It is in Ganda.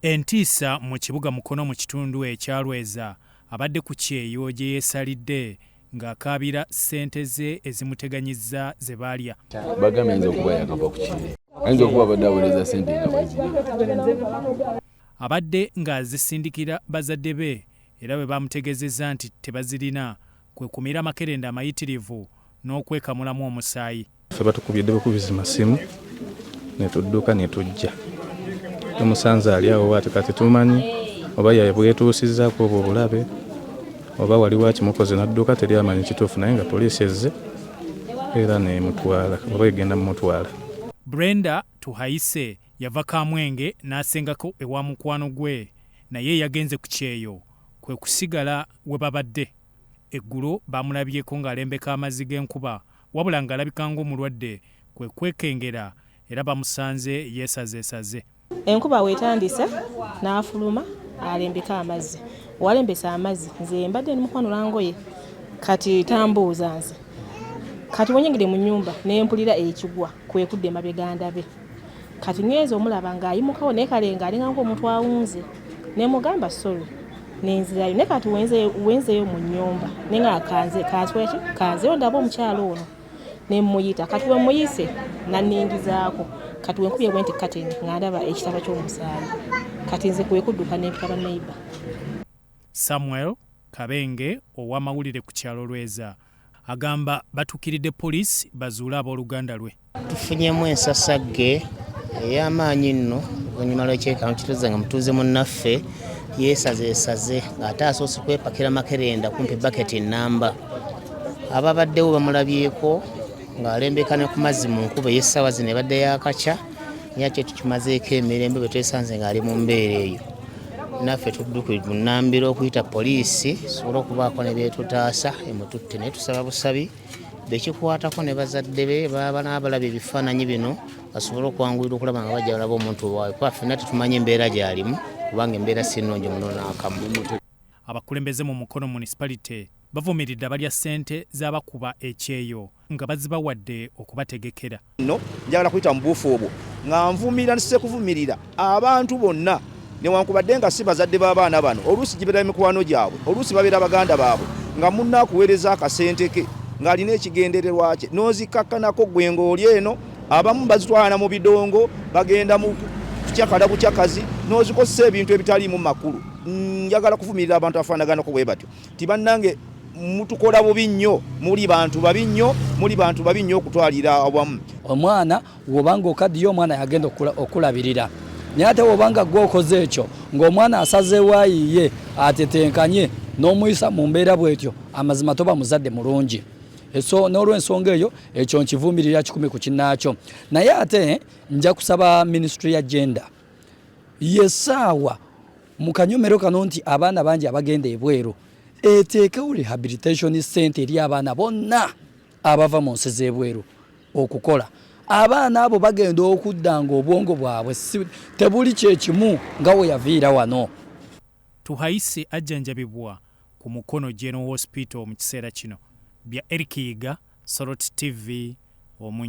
Entiisa mu kibuga Mukono mu kitundu ekya Lweza abadde ku kyeyo gye yeesalidde ng'akaabira ssente ze ezimuteganyizza ze baalya. Bagambye ayinza okuba yakava ku kyeyo, ayinza okuba abadde aweereza ssente nga bazirya. Abadde ng'azisindikira bazadde be era bwe baamutegeezezza nti tebazirina kwe kumira amakerenda amayitirivu n'okwekamulamu omusaayi. Ffe batukubidde bukubizi masimu ne tudduka ne tujja, tumusanze ali awo ati kati tumanyi oba yabwetuusizzaako obwo obulabe oba waliwo akimukoze n'adduka, teri amanyi kituufu, naye nga poliisi ezze era n'emutwala oba egenda mumutwala. Brenda Tuhaise yava Kamwenge n'asengako ewa mukwano gwe naye eyagenze ku kyeyo kwe kusigala we babadde. Eggulo baamulabyeko ng'alembeka amazzi g'enkuba wabula ng'alabika ng'omulwadde kwe kwekengera era bamusanze yeesazeesaze. Enkuba wetandise n'afuluma alembeke amazzi, walembesa amazzi nze mbadde ndi mukwanula ngoye kati tambuuza nze kati wenyingire mu nnyumba ne mpulira ekigwa kwe kudda emabega ndabe kati ngenze omulaba ng'ayimukawo naye kale ng'alinga ng'omuntu awunze ne mugamba sorry nenzirayo naye kati wenzeyo mu nnyumba naye nga kanze kanzweki kanzeyo ndabe omukyalo ono ne mmuyita kati we mmuyise nanningizaako kati wenkubye bwe nti kateni nga ndaba ekitaba ky'omusaayi kati nze kwe kudduka nempita ba neighbor. Samuel Kabenge ow'amawulire ku kyalo Lweza agamba batuukiridde poliisi bazuule abooluganda lwe. Tufunyemu ensasagge ey'amaanyi nno oluvannyuma lw'ekyekano kituuze nga mutuuze munnaffe yeesazeesaze ng'ate asoose kwepakira makerenda kumpi baketi nnamba. Ababaddewo bamulabyeko ng'alembeka ne ku mazzi mu nkuba ey'essaawa zino ebadde yaakakya, naye ate tukimazeeko emirembe bwe twesanze ng'ali mu mbeera eyo. Naffe tuddukidde bunnambiro okuyita poliisi esobole okubaako ne byetutaasa emututte, naye tusaba busabi bekikwatako ne bazadde be baba n'abalaba ebifaananyi bino basobole okwanguyirwa okulaba nga bajja balaba omuntu waabwe, kuba ffenna tetumanyi embeera gy'alimu kubanga embeera si nnungi muno n'akamu. Abakulembeze mu Mukono Municipality bavumiridde abalya ssente z'abakuba ekyeyo nga bazibawadde okubategekera. Nno njagala kuyita mu buufu obwo nga nvumirira sekuvumirira abantu bonna newankubadde nga si bazadde b'abaana bano, oluusi gibeera mikwano gyabwe, oluusi babeera baganda baabwe, nga munno akuweereza akasente ke ng'alina ekigendererwa kye n'ozikakkanako ggwe ng'oli eno. Abamu bazitwala mu bidongo, bagenda mu kucakala bucakazi n'ozikozesa ebintu ebitaliimu makulu. Njagala kuvumirira abantu afaanaganako bwe batyo ti bannange mutukola bubi nnyo, muli bantu babi nnyo, muli bantu babi nnyo okutwalira awamu. Omwana wobanga okaddiye, omwana yagenda okulabirira, naye ate wobanga gwe okoze ekyo ng'omwana asazeewo ayiye atetenkanye n'omuyisa mu mbeera bw'etyo, amazima toba muzadde mulungi. So n'olwensonga eyo ekyo nkivumirira 100 ku kinnaakyo. Naye ate nja kusaba ministry ya gender yesaawa mu kanyomero kano nti abaana bangi abagenda ebweru eteekewo rehabilitation center eri abaana bonna abava mu nsi z'ebweru okukola. Abaana abo bagenda okudda nga obwongo bwabwe tebuli kyekimu nga we yaviira wano. Tuhaise ajjanjabibwa ku Mukono General Hospital mu kiseera kino. Bya Eric Yiga, Soroti TV, Omunyoro.